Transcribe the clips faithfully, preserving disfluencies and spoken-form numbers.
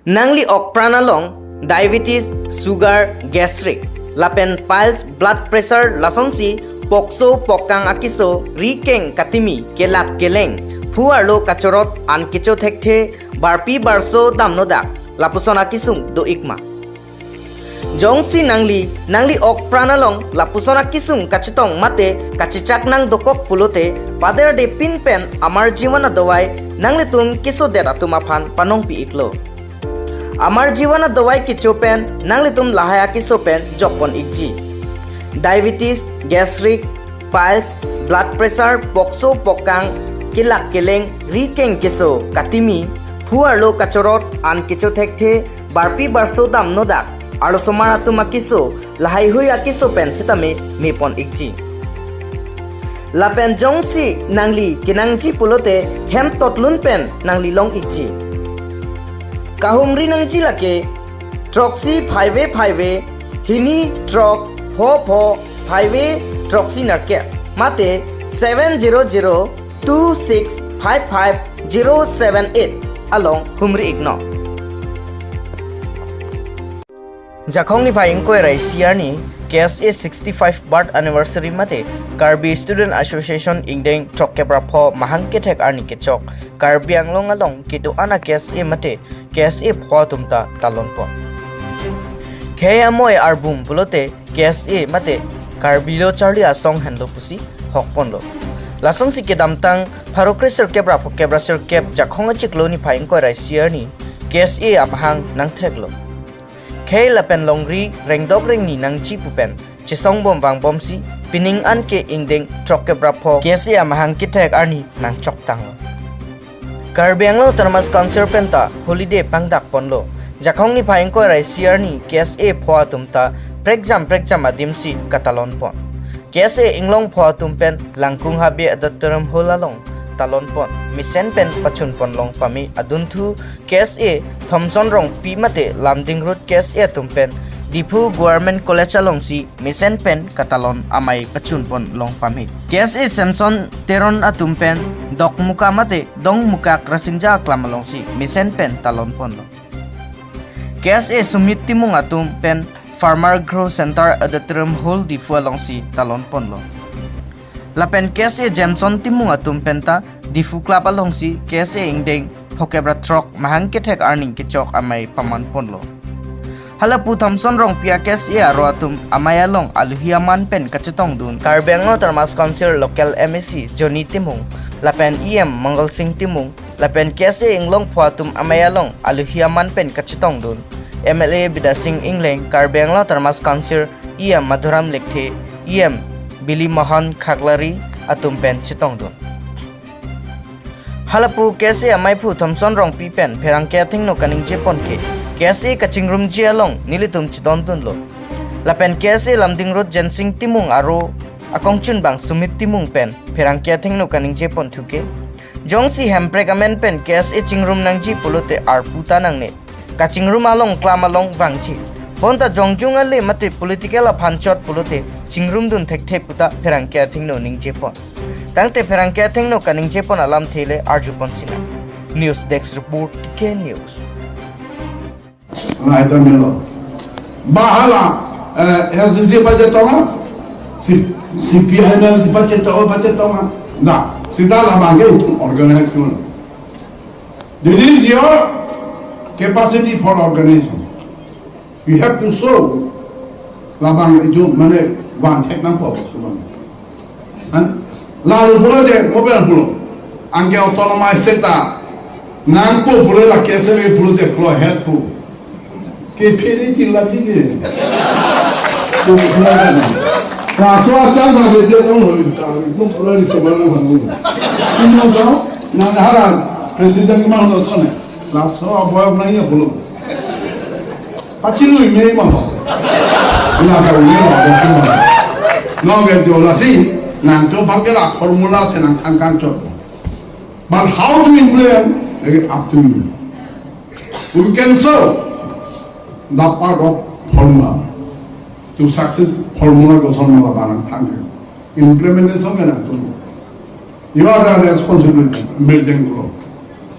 Nangli ok pran along diabetes, sugar, gastric, lapen piles, blood pressure lasonsi pokso pokang akeso, ri keng katimi, kelak keleng, phu arlo kachorot, an kecho thekthe, barpi barso damnodak, lapuson akesung do-ik ma? Jongsi nangli, nangli ok pran along lapuson akesung kachetong mate kachechak nang dokok pulote, paderde pin pen Amar Jeevan adawai nanglitum kesodet atum aphan panongpi-iklo. Amar Jeevan adawai kecho pen nanglitum lahai akeso pen jokpon-ikji. Diabetes, gastric, piles, blood pressure, pokso pokang, kelak keleng, ri keng keso, katimi, phu arlo kachorot, an kecho thekthe, barpi barso damnodak, arlosomar atum akeso, lahaihui akeso pen sitame mepon-ikji. Lapen jongsi nangli kenangji pulote, hem totlun pen nangli long-ikji. Kahumri nangji lake, throksi phaive phaive, hini throk, pho pho, phaive throksi nerkep, mate seven zero zero two six five five zero seven eight along humri-iknon. Jakhong niphai ingkoi ra isi arni K S A sixty-five birth anniversary mate Karbi Student Association ingdeng throkkep ra pho mahang kethek arni kechok Karbi Anglong along kedo-an a K S A mate K S A pho atum ta talonpon. Khei amoi arbum pulote K S A mate Karbi Lo Charli Asong henlo pusi hokponlo. Lasonsi kedamtang pharo kre sirkep ra phokep ra sirkep Jakhong achiklo niphai ingkoi ra isi arni K S A amahang nangtheklo. Khei lapen longri rengdok rengni nangji pu pen chesongbom vangbomsi pining an ke ingdeng throkkep ra pho K S A amahang kethek arni nangchoktanglo. Karbi Anglong Autonomous Council penta holiday pangdakponlo. Jakhong niphai ingkoi ra isi arni K S A pho atum ta prekjam prekjam adimsi katalonpon. K S A inglong pho atum pen Langkung Habe Auditorium Hall along talonpon. Mesen pen pachunpon long pame adunthu K S A Thomson Rongpi mate Lumding Road K S A atum pen Diphu Government College alongsi mesen pen katalon amei pachunpon long pame. K S A Samson Teron atum pen Dokmoka mate Dongmoka Krasinja aklam alongsi mesen pen talonponlo. K S A Sumit Timung atum pen Farmer Growth Center Auditorium Hall Diphu alongsi talonponlo. Lapen K S A Jameson Timung atum penta Diphu Club alongsi K S A ingdeng phokep ra throk mahang kethek arni kechok amei pamanponlo. Halapu Thomson Rongpi a K S A aro atum amei along aluhi aman pen kachetongdun Karbi Anglong Autonomous Council Local M A C Johnny Timung lapen E M Mangal Singh Timung lapen K S A inglong pho atum amei along aluhi aman pen kachetongdun M L A Bidya Sing Engleng, Karbi Anglong Autonomous Council E M Madhuram Lekthe, E M Bili Mohan Khaklari atum pen chetongdun. Halapu K S A ameiphu Thomson Rongpi pen pherangke athengno kaningjepon ke K S A kachingrumji along nelitum chedondunlo. Lapen K S A Lumding Road Jensing Timung aro akongchunbang Sumit Timung pen pherangke athengno kaningjepon thuke, jongsi hemprek amen pen K S A chingrum nangji pulote arpu ta nangne. Kachingrum along klam along vangji. Bonta jongjung ale mate political aphan chot pulote chingrumdun thekthe puta pherangke athengno ningjepon. Tangte pherangke athengno kaningjepon alamthe le arjupon sinang. News Desk Report, T K News. Ngai ta melo. Bahala, eh, S D C budget tonga? Si, C P I na budget tonga, budget tonga? Na, sita labang ke itum organize ko. This is your capacity for organization. You have to show labang itum mane one take nangpo, subang. Ha? Lalu pulo je, mobile pulo. Anke autonomous state ta nangpo pulo la K S A pulo je pulo help pu. Ke phiri tin la ji ke. Pu pulo je na. Laso a chance ave je nong lo ta. Mo pulo ni sobar na hanu. Ino sa, na hara president ma lo so ne. Laso a boy na ye pulo. Pachinu ime ma. Na ka ime ma. No ke jo lasi, nangtum bangke la formula si nangthan kanchot. But how to implement, eh, up to you. We can show the part of formula. To success formula koson ma labang nangthan. Implementation ke nangtum. You are the responsibility, Mirjeng Kro,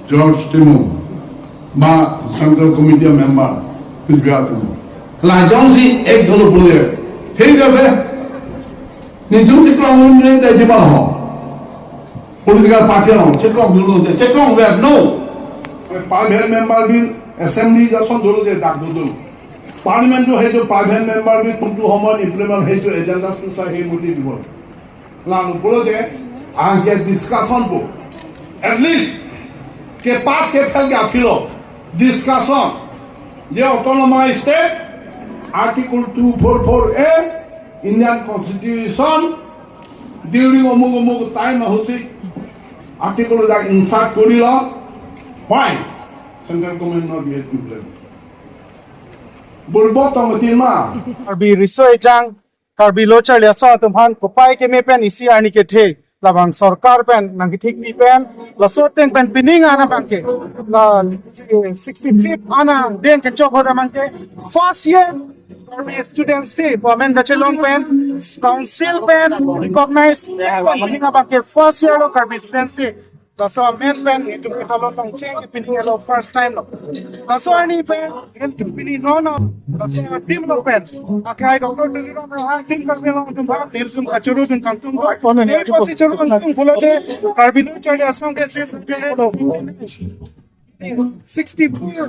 George Timung, Ba Central Committee member, Kuchbihar atum. Lajong si ek dolo bule. Thik ase. Netum cheklong unre dai jima ho. Political party along cheklong dolo de, cheklong ver no. Parliament member bin assembly jason dolo de dak dolo. Parliament to hai to parliament member bin tum tu homon implement hai to agenda susa hai mudi dibol. Lang pulo de, ang ke discussion po. At least, ke pass ke fail ke apilo. Discussion. Je autonomous state, Article two four four A, Indian Constitution, during omuk omuk time ahut si, article dak insert korilo. Why? Central government not yet implement. Bulbot tong tin ma. Karbi Riso Ejang, Karbi Lo Charli Asong atum aphan kopai keme pen isi arni kethe labang sorkar pen nangkethikpi pen laso ateng pen pining ana abangke la sixty-fifth ana den kechok ahut abangke first year Karbi Students' Day pu amen kachelong pen council pen recognize pen pining abangke first year lo Karbi Students' Day. Laso amen pen netum ketalon longcheng ke pining elo first time lo. Laso arni pen netum pini non lo. Laso adim lo pen akhai Doctor Tuliram Ronghang Team Karbi Anglong atum aphan netum kachuru dun kangtung ko. Netum pasi churu kangtung pulote Karbi Lo Charli Asong ke sis ke sixty-four.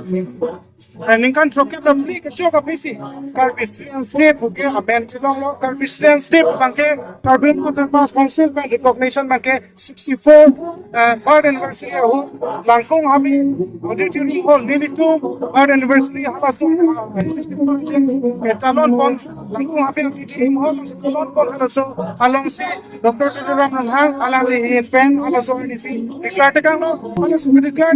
Eh, ningkan throkkep ra phli kechok aphi si Karbi Students' Day puke amen chelonglo. Karbi Students' Day abangke Karbi Anglong Autonomous Council pen recognition abangke sixty-four, eh, birth anniversary ahut Langkung Hami Auditorium Hall nelitum birth anniversary halaso, eh, sixty-four ketalon pon Langkung Hami Auditorium Hall ketalon pon halaso alongsi Doctor Tuliram Ronghang alangli ahin pen halaso arni si declare tekanglo, halaso declare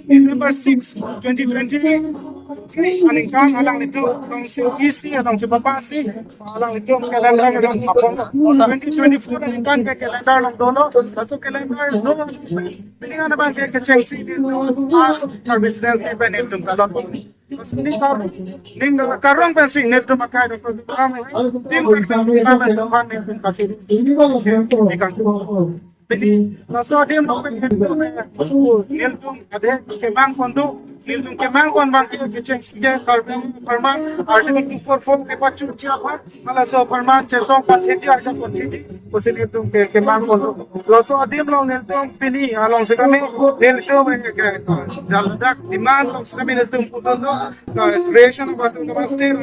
December six, twenty twenty-three aningkan alanglitum council isi along chepapasi alanglitum calendar along apon twenty twenty-four aningkan ke calendar along dolo, laso calendar no pining ana abangke kechengsi netum as Karbi Students' Day pen netum talon. Laso ning karong, ning karong pensi netum akhai Doctor Tuliram Ronghang Team Karbi Anglong atum aphan netum kachuru. Ikang pini laso adim lo pen netum, eh, netum adhe kemang pon do, netum kemang pon abangke kechengsi ke Karbi apharman Article two four four kepachunji aphan, halaso apharman chesong patheji arja patheji pusi netum ke kemang pon do. Laso adim lo netum pini along sitame netum ke, ke, dal dak demand lo sitame netum pudun do, ke creation of autonomous state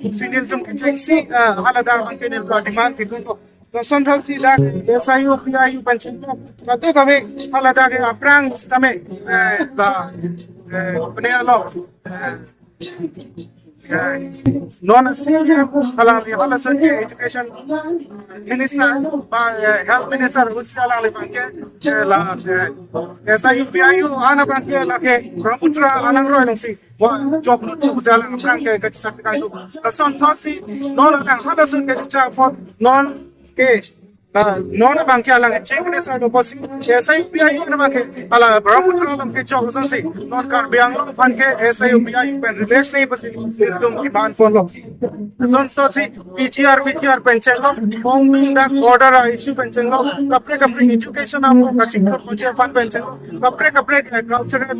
pusi netum kechengsi, ah, haladak abangke netum demand pidun do. Lason thotsi dak S I U P I U pen chenglok kadokave haladak ke aphrang sitame, eh, la, eh, pene alo, eh, eh, non C E M alangli halason ke education minister ba, eh, health minister ahutsi alangli abangke, eh, la, eh, S I U P I U ana abangke lake Brahmaputra anang roi alongsi wa jok lut tu jalang aphrang ke kachesakti kaitu. Lason thotsi non alang halason ke chicha apot non ke, ah, non abangke alang chief minister do pusi S I U P I U ana abangke ala Brahmaputra along kechok asonsi non Karbi Anglong aphan ke S I U P I U pen relax nei pusi netum demand ponlo. Lason thotsi P G R, V G R pen chenglok, ongdung dak border a issue pen chenglok, kaprek kaprek education aphan kachingthur aphan pen chenglok, kaprek kaprek, eh, cultural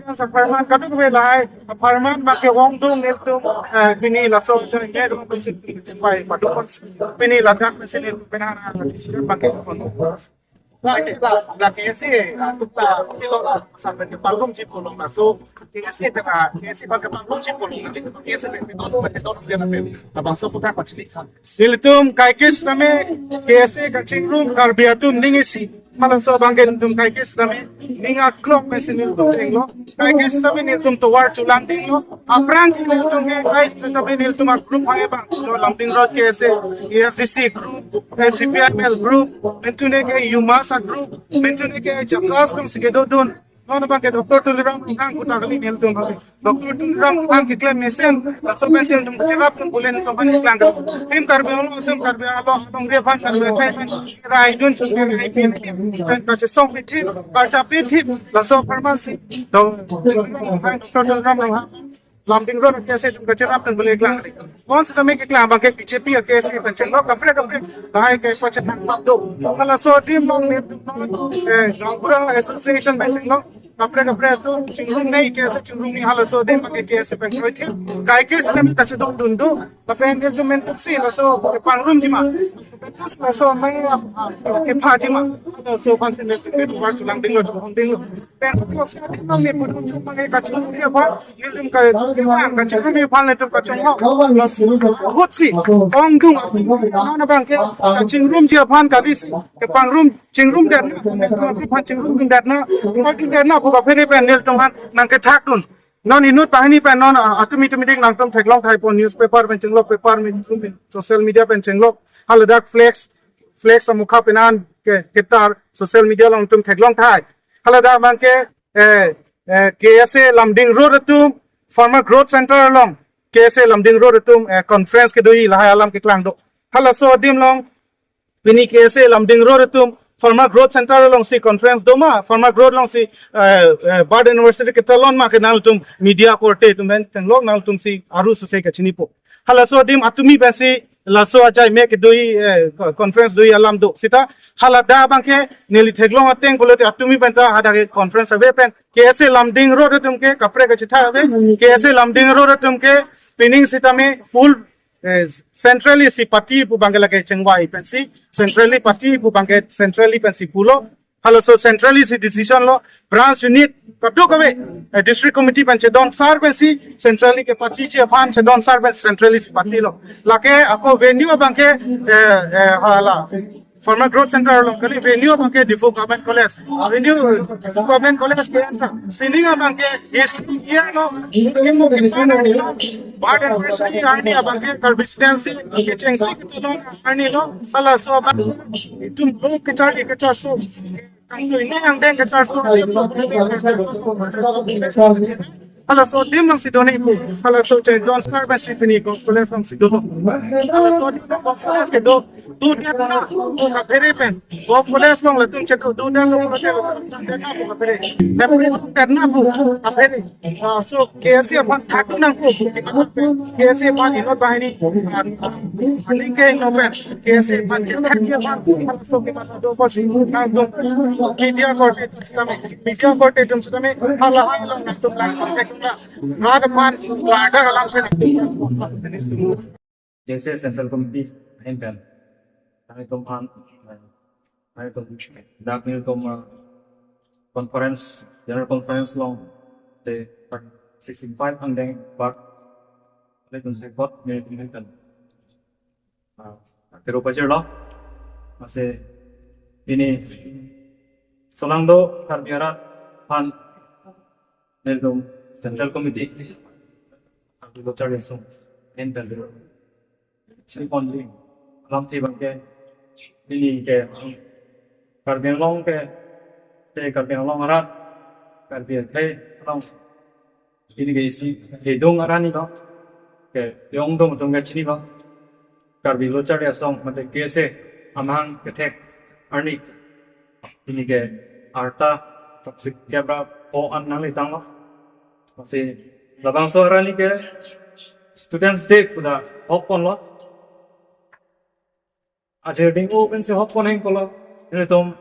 students apharman kadokave lahai apharman abangke ongdung netum, eh, pini laso chai ne dong pensi pai padukon pini ladak pensi netum penang abangke pon. La, la, la K S A, ah, tuk la, tilo la, sampai ke panggung ji pulo la, tu K S A ke na, K S A abangke panggung ji pulo la, K S A ke panggung ji pulo la, bangso putar pachili. Nelitum kaikis tame K S A kachingrum Karbi atum ning isi. Halaso abangke nelitum kaikis tame ning aklok pensi nelitum tenglo. Kaikis tame nelitum tovar chulang dinglo. Aphrang ke nelitum ke kaikis tame nelitum a group hange bang. Lo Lumding Road K S A, A S D C group, eh, C P I M L group, mentune ke UMAS a group, mentune ke JACAS bangsi kedodun. Non abangke Doctor Tuliram Ronghang kuta kali nelitum abangke. Doctor Tuliram Ronghang keklem mesen, laso pensi nelitum kacherap tun bulen nelitum abangke klang kali. Team Karbi Anglong, Team Karbi Anglong, Karbi Anglong Revan, Karbi Anglong Revan, rai dun, rai pin, pen kachesong pithip, kacha pithip, laso apharman si. Doctor Tuliram Ronghang, Lumding Road K S A atum kacherap tun bulen klang kali. Konsitame keklang abangke B J P a-K S A pen chenglok, kaprek kaprek lahai kepachethang do. Halaso adim along nelitum non, eh, Gaonbura Association pen chenglok, kaprek kaprek atum chingrumnei, K S A chingrumnei, halaso adim abangke K S A pen kroithin. Kaike sitame kachedondun do. Lapen nelitum mentuksi laso pangrumji ma. Mentuksi laso amei, ah, ah, kephaji ma. Halaso aphansi nelitum ke duar chulang dinglo, chulang dinglo. Pen laso adim along nelitum abangke kachingrumji aphan, nelitum ke kevang kachingrumji aphan nelitum kachonghong. Laso ahutsi ongdung atum non abangke kachingrumji aphan kalisi kepangrum, chingrumdetna, nelitum aphan chingrumdetna, kroidetna pu kaphere pen nelitum aphan nangkethakdun. Non inut banghini pen non, ah, atum itum idik nangtum theklong thai pon, newspaper pen chenglok, paper pen, social media pen chenglok, haladak flex, flex amukha pen an ke, ketar social media along atum theklong thai. Haladak abangke, eh, eh, K S A Lumding Road atum, Farmer Growth Center along, K S A Lumding Road atum, eh, conference kedoji lahai alam keklang do. Halaso adim along, pini K S A Lumding Road atum Farmer Growth Center alongsi conference do ma, Farmer Growth alongsi, eh, eh, bird anniversary ketalon ma ke nangtum media korte atum pen chenglok, nangtumsi aru suse kachinipo. Halaso adim atumi pensi laso ajai me kedoji, eh, conference doji alam do. Sita haladak abangke neli theklong ateng pulote atumi penta hadak ke conference ave pen K S A Lumding Road atum ke kaprek kachethak ave, K S A Lumding Road atum ke pining sitame full, eh, centrally si pati pu abangke lake chengvai pensi, centrally pati pu abangke centrally pensi pulo. Halaso centrally si decision lo, branch unit kadokave, eh, district committee pen chedon sar pensi centrally kepatiji aphan chedon sar pen centrally si patilo. Lake ako venue abangke, eh, eh, hala Farmer Growth Center along kali, venue abangke Diphu Government College. Venue Diphu Government College ke answer. Pining abangke history year lo, kimo kipana ni lo, bird anniversary arni abangke Karbi Students Day kechengsi ketalon arni lo, halaso abang itum lo kecharli kecharso. Kangtui ne angdeng kecharso. Halaso adim alongsi donei pu. Halaso chedon sar pensi pini Govt College alongsi do. Halaso adim Govt College kedo dodetna pu kaphere pen, Govt College along latum chedo dodetna pu kaphere. Kaphere dodetna pu kaphere. Ah, so K S A aphan thakdun nangpo pu. K S A aphan inut banghini, ah, ani ke inut pen K S A aphan kethakji aphan halaso kematha do pusi nangtum media korte atum sitame, media korte atum sitame halahai along nangtum lang thek na. Rat aphan ladak alam pen nangtum. K S A Central Committee ahin pen nanglitum aphan, nanglitum dak nelitum, uh, conference, general conference along te sixty-five angdeng bak, nanglitum record nelitum ahin pen, uh, kero pajirlo. Masi pini solangdo Karbi arat aphan nelitum Central Committee, Karbi Lo Charli Asong, N P L, chini ponji alamthe abangke, pini ke Karbi Anglong ke, te Karbi Anglong arat, Karbi akhei along, pini ke isi kedung arni lo, ke yongdung atum ke chinilo, Karbi Lo Charli Asong mate K S A amahang kethek arni, pini ke arta toxic kebra po an nanglidanglo. Masi labangso arni ke Students Day pu ta hok ponlo. Ajir ding o pensi hok pon heng kolo. Nelitum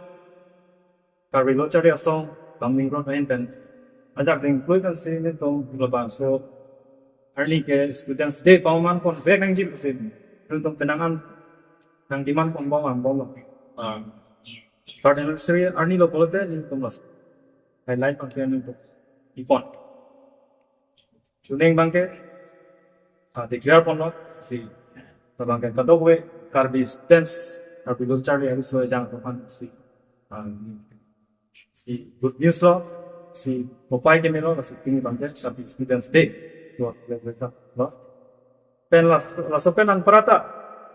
Karbi Lo Charli Asong Lumding Road ahin pen ajak ding plui pensi nelitum labangso arni ke Students Day paman pon vek nangji pusi nelitum penang an nang demand pon bom an bomlo. Ah, bird anniversary arni lo pulote nelitum las highlight pon pen nelitum ipon. Chuning abangke, ah, declare ponlo si, abangke kadokave Karbi Students, Karbi Lo Charli Asong ajang aphan si, ah, si good news lo, si upai kemelo, si pini abangke Karbi Students Day lo, lo, lo, lo. Pen las-, laso pen anparta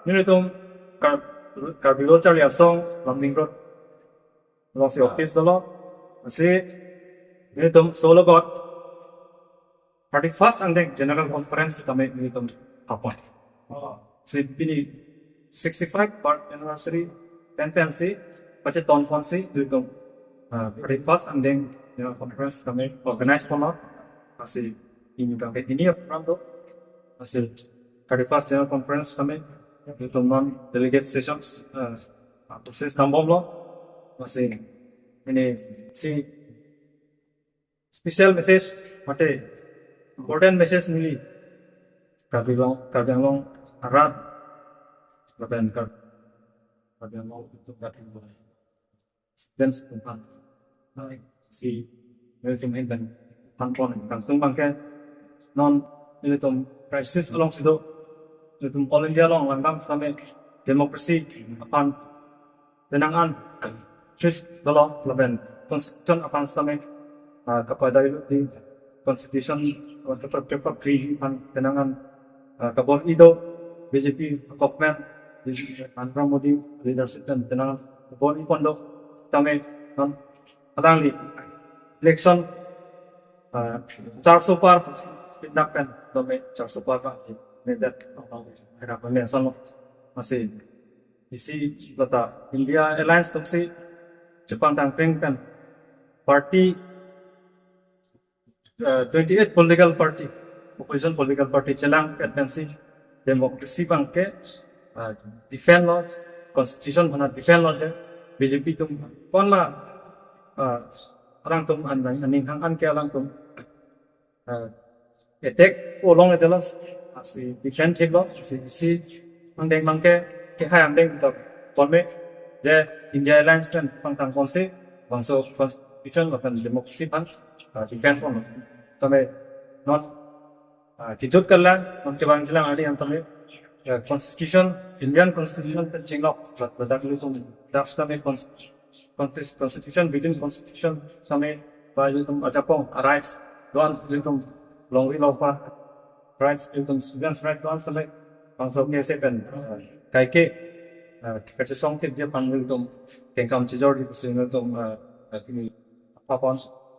nelitum Kar-, Karbi Lo Charli Asong Lumding Road alongsi office dolo. Lasi nelitum solo got thirty-first angdeng general conference tame nelitum hapon. Si pini sixty-five birth anniversary pen pensi pachetong ponsi nelitum, ah, thirty-first angdeng general conference tame organize ponlo. Lasi pini abangke pini apran do. Lasi thirty-first General Conference kami, ilitum non delegate sessions, eh, process nambomlo. Lasi pini si special message mate important message neli Karbi Anglong, Karbi Anglong arat lapen Kar-, Karbi Anglong atum kat students atum aphan. Lasi nelitum ahin pen thanpon, kangtung abangke non nelitum crisis alongsi do, nelitum All India along langdam tame democracy aphan penang an thik dolo lapen constitution aphan sitame, ah, kapadai di constitution, ah, paper, paper three aphan penang an, ah, kabor-i do. B J P government, Narendra Modi leadership pen penang an kabor-i pon do. Tame non alangli election, ah, charso par pindak pen tame charso par ba ni dat era pen election lo. Lasi isi lata India Alliance atumsi chepangtang peng pen party, eh, twenty-eight political party, opposition political party chelangpet pensi democracy abangke, eh, defend lo, constitution aphan defend lo de. B J P atum konma, eh, alangtum an, aning hang an ke alangtum, eh, attack-o longledet lo, lasi defend theklo, lasi isi angdeng abangke, kehai angdeng ta ponme, je India Alliance pen pangtang ponsi bangso constitution lapen democracy aphan, ah, defend ponlo. Tame non, ah, kejut kalang, non kevang jilang ari an tame, eh, constitution, Indian constitution pen chinglok, ladak ilitum dak sitame cons-, consti-, constitution, within constitution sitame ba ilitum ajapong, ah, rights do-an, ilitum longri longpa rights, ilitum students right do-an sitame bangso K S A pen, eh, kaike, eh, kachesong thekji aphan ilitum kengkam chejorji pusi ilitum, eh, eh, pini papon.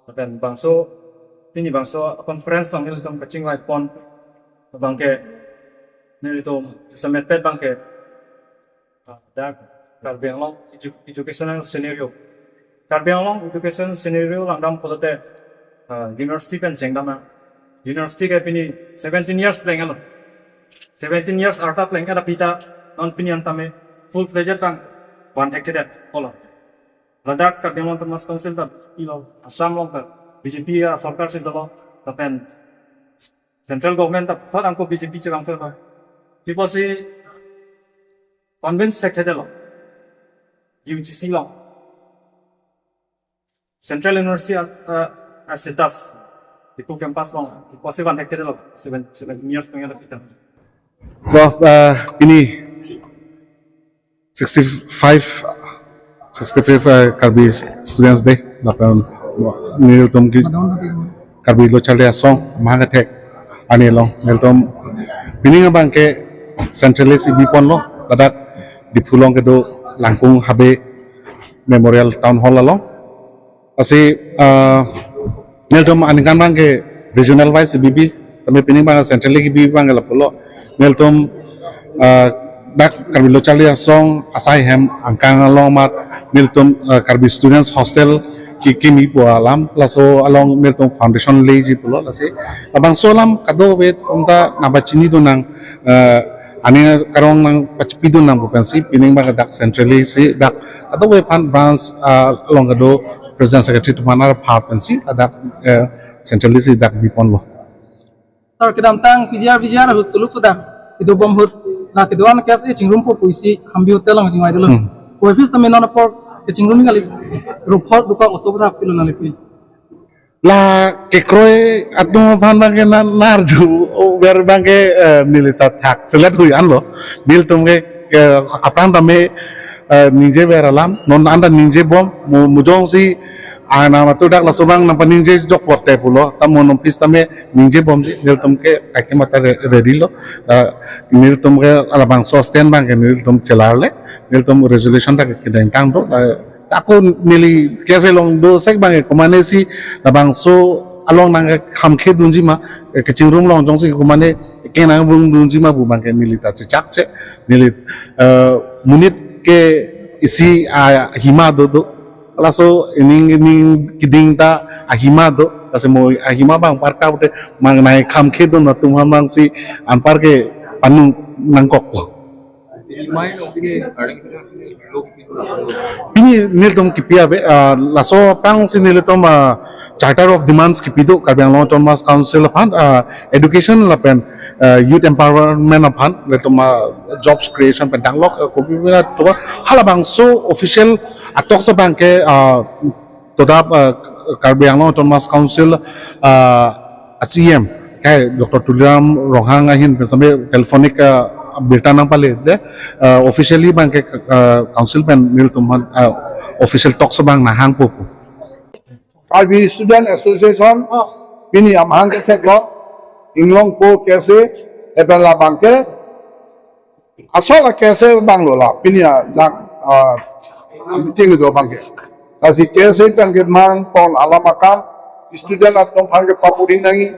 Lapen bangso, pini bangso conference along ilitum kachingvai pon abangke, nelitum semetpet abangke, ah, dak Karbi Anglong edu-, educational scenario. Karbi Anglong education scenario langdam pulote, ah, university pen chengdam na. University ke pini seventeen years plenglo. Seventeen years arta pleng ada pita non pini an tame full fledged abang van thekthedet pulo. Ladak Karbi Anglong Autonomous Council ta pilo, Assam along ta B J P asorkar si dolo, lapen central government ta thot angko B J P chevang thot ba. People si convince thekthedetlo. U G C along, Central University a, a, a status Diphu campus along, people si van thekthedetlo. Seven, seven years pengen kita. Wah, eh, ini sixty-five, sixty-five, eh, Karbi Students Day, lapen nelitum ke Karbi Lo Charli Asong mahang athek arni along nelitum pining abangke centrally si biponlo, ladak Diphu along kedo Langkung Habe Memorial Town Hall along. Lasi, ah, nelitum aningkan abangke regional wise bibi, tame pining abang centrally kebi abangke lapulo. Nelitum, ah, dak Karbi Lo Charli Asong asai hem angkang along amat nelitum, ah, Karbi Students Hostel ke kimi pu alam, laso along nelitum foundation lay ji pulo. Lasi labangso alam kadokave atum ta nangpachini dun nang, ah, ani karong nangpachipi dun nang pu pensi pining abang dak centrally si dak kadokave aphan branch, ah, along kedo president secretary atum aphan arpha pensi ladak, eh, centrally si dak biponlo. Sir, kedamtang P G R, V G R ahut suluk sudah, kedobom ahut, la kedo-an K S A chingrumpo pusi Hampi Hotel along chingvaidetlo. Hmm. Ko office tame non apor kechingrum kali, report dukok oso butha pilo nanglepi. La kekroi atum aphan abangke na, narju, o, ber abangke, eh, neli ta thak selet hui anlo. Nelitum ke, eh, aphrang tame, eh, ningjever alam, non anta ningjebom, mu-, mujongsi, ah, na matu dak laso abang nangpaningje jok porte pulo, ta mo non office tame ningjebomji, nelitum ke kaike mata re-, ready lo. Ah, nelitum ke labangso stand abangke nelitum chelarle, nelitum resolution ta ke kedengtang do, ah, ako neli K S A along do sek abangke komatne si labangso along nangkekhamkhe dunji ma, eh, kechingrum along jongsi komatne kenang bung dunji ma pu abangke neli ta chechak che, neli, eh, monit ke isi ahima do do. Laso ining ining keding ta ahima do. Lasi mo ahima abang parka pute mang nangkekhamkhe dun atum aphan abangsi anpar ke Panu nangkok. Pini nelitum kipi ave, ah, laso aphrangsi nelitum, ah, Charter of Demands kipi do Karbi Anglong Autonomous Council aphan, ah, education lapen, ah, youth empowerment aphan, nelitum, ah, jobs creation pen danglok, ah, kopi pina to halabangso official atok abangke, ah, todap, ah, Karbi Anglong Autonomous Council, ah, C E M kai Doctor Tuliram Ronghang ahin pen sampai telephonic, ah, birta nangpale de, ah, officially abangke, ah, council pen nelitum aphan, ah, official talks abang nanghangpo pu. Karbi Student Association pini amahang ketheklo, inglongpo K S A, lapen labangke asol a K S A abang lo la, pini a dak, ah, meeting do abangke. Lasi K S A pen kemang pon alam akam, student atum aphan kepapuri nangji,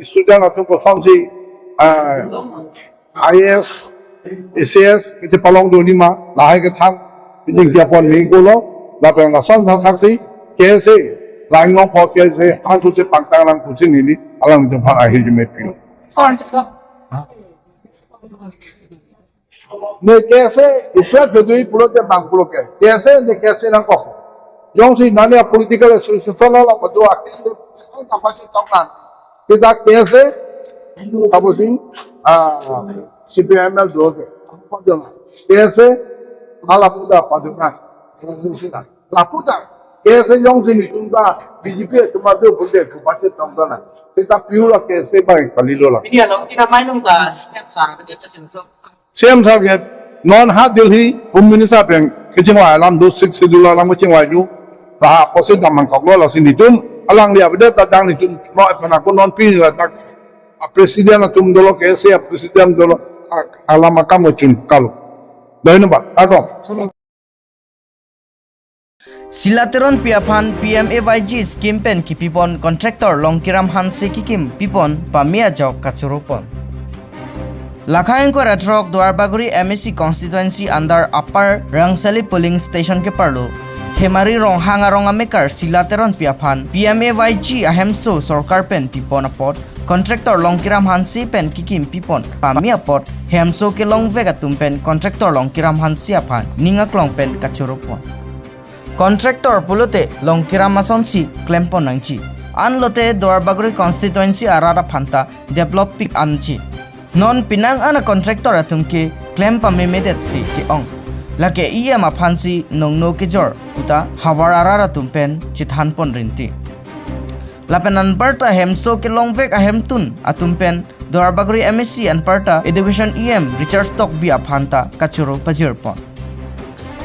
student atum kosonsi, ah, I A S, A C S kachepalong dunji ma, lahai kethan, pini kiapon me kolo, lapen lason thakthak si, K S A, la inglongpo K S A, an thu chepangtang nang pusi neli, alanglitum aphan ahirjume pilo. Sir, sir, sir. Ne K S A, Iswar Jodui pulote bang pulote. K S A ne K S A nangkok. Jongsi nani a political association lo la kedo a K S A, ang kapasi tokang. Kita K S A, tapos in, ah, C P I M L do ke. Apa do na? K S A, ala puta apa do na? K S A sila. Laputa, K S A jongsi nelitum ta B J P atum adu pulote, kapasi tokang na. Kita pure K S A abang kalilo la. Media along kita mainung ta, siap sar ke kita sensor. C M sir ke non ha Delhi Home Minister pen kechingvai alam do, Sixth Schedule alam kechingvai do. Laha apotsi damnangkoklo, lasi nelitum alangli avedet ta dang nelitum no epana ko non pini ladak a president atum dolo, K S A a president dolo, a-, alam akam chun kalo. Dhonyobad, kardom. Sila Teronpi aphan P M A Y G scheme pen kipipon contractor Longkiram Hanse kikim pipon pame ajok kachoropon. Lakha ingkoi ra throk Duarbagori M A C constituency under Upper Rangsali polling station keparlo Hemari Ronghang arong amekar Sila Teronpi aphan P M A Y G ahemso sorkar pen pipon apot contractor Longkiram Hanse pen kikim pipon pame apot hemso kelongvek atum pen contractor Longkiram Hanse aphan ning aklong pen kachoropon. Contractor pulote Longkiram asonsi klempon nangji. Anlote Duarbagori constituency arat aphanta develop pik anji. Non penang an a contractor atum ke klem pamemedetsi ke-ong. Lake E M aphansi nongno kejor puta havar arat atum pen chethanpon rinti. Lapen anparta hemso kelongvek ahemtun atum pen Duarbagori M A C anparta Education E M Richard Tokbi aphanta kachoro pajirpon.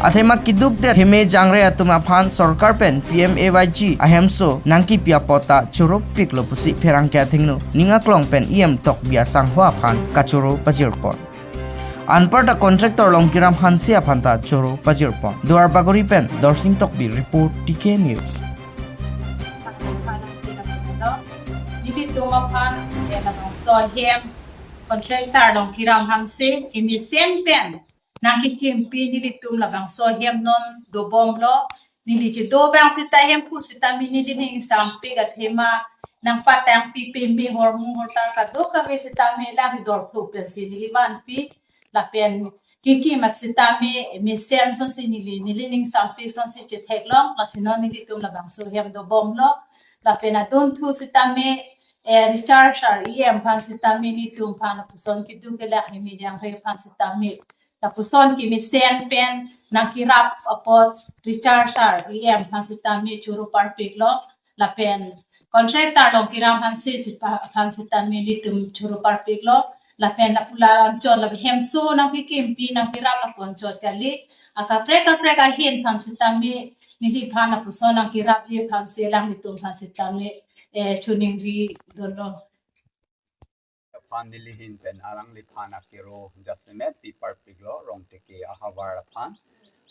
Athema kidukdet heme jangre atum aphan sorkar pen P M A Y G ahemso nangkipi apot ta choropiklo pusi pherangke athengno ning aklong pen E M Tokbi asangho aphan kachoro pajirpon. Anparta contractor Longkiram Hanse aphanta choro pajirpon. Duarbagori pen Dorsing Tokbi report, T K News. Nelitum aphan, eh, labangso ahem contractor Longkiram Hanse, kemesen pen nangkikimpi nelitum labangso ahem non dobomlo. Neli kedo abang seta hemphu seta mi neli ning sampik athema nangpatangpi peme hormu hortar kadokave seta mi lang dor thu pensi neli vanpi lapen kikim at seta mi mesen asonsi neli, neli ning sampik asonsi chetheklong, lasi non nelitum labangso ahem dobomlo. Lapen adunthu seta mi, eh, Richard sar E M aphan seta mi nelitum aphan lapuson kiduk kelak heme jangre aphan seta mi lapuson kemesen pen nangkerap apot Richard sar E M aphan seta mi choro parpiklo, lapen contractor Longkiram Hanse seta, aphan seta mi nelitum choro parpiklo, lapen lapu la anchot lapen hemso nangkikimpi nangkerap lapu anchot kali, akaprek kaprek ahin aphan seta mi neliphan lapuson nangkerapji aphansi alanglitum aphan seta mi, eh, choningri dolo. Aphan nelihin pen alangliphan akero jasemet pi parpiklo Rongteke ahavar aphan.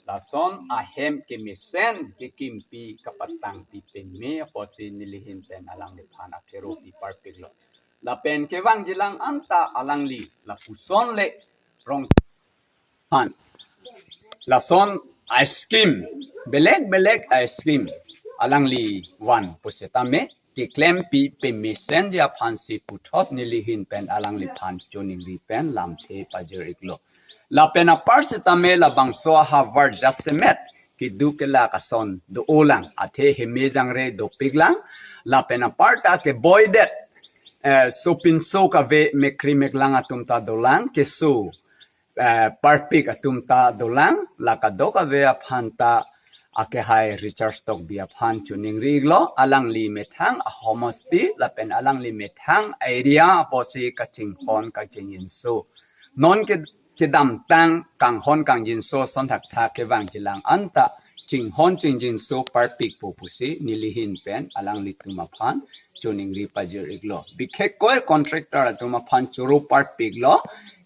Lason ahem kemesen kekimpi kapatangpi peme apotsi nelihin pen alangliphan akero pi parpiklo. Lapen kevangjilang anta alangli lapuson le Rong aphan. Lason a-scheme, belek belek a-scheme alangli van pusitame, keklempi pemesen ji aphansi puthot nelihin pen alangliphan choningri pen lamthe pajir-iklo. Lapen apar sitame labangso ahavar jasemet keduk kelak ason do-olang, athe heme jangre dopiklang. Lapen aparta keboidet eh, sopinso kave mekri meklang atum ta dolang, keso eh, parpik atum ta dolang. La kadokave aphan ta akehai Richard Tokbi aphan choningri-iklo, alangli methang ahomosti lapen alangli methang area apotsi kachinghon kachingjinso, non ke kedamtang kanghon kangjinso ason thakthak kevangjilang anta chinghon chingjinso parpikpo pusi nelihin pen alanglitum aphan choningri pajir-iklo. Bikhekkoi contractor atum aphan choro parpiklo,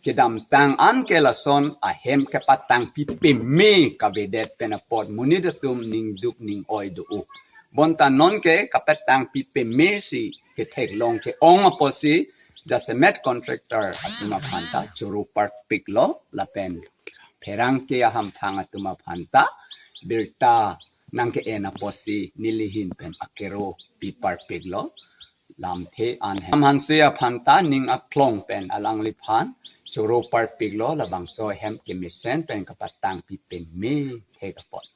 kedamtang an ke lason ahem kepatangpi peme kavedet pen apot monit atum ningduk ning-oi do-o. Bonta non ke kapatangpi pemesi ketheklong ke-ong apotsi jasemet contractor atum aphan ta choro parpiklo, lapen pherangke ahamphang atum aphan ta birta nangke-en apotsi nelihin pen akero pi parpiklo. Lamthe an hem hanse aphan ta ning aklong pen alangliphan choro parpiklo, labangso ahem kemesen pen kapatangpi peme thek apot.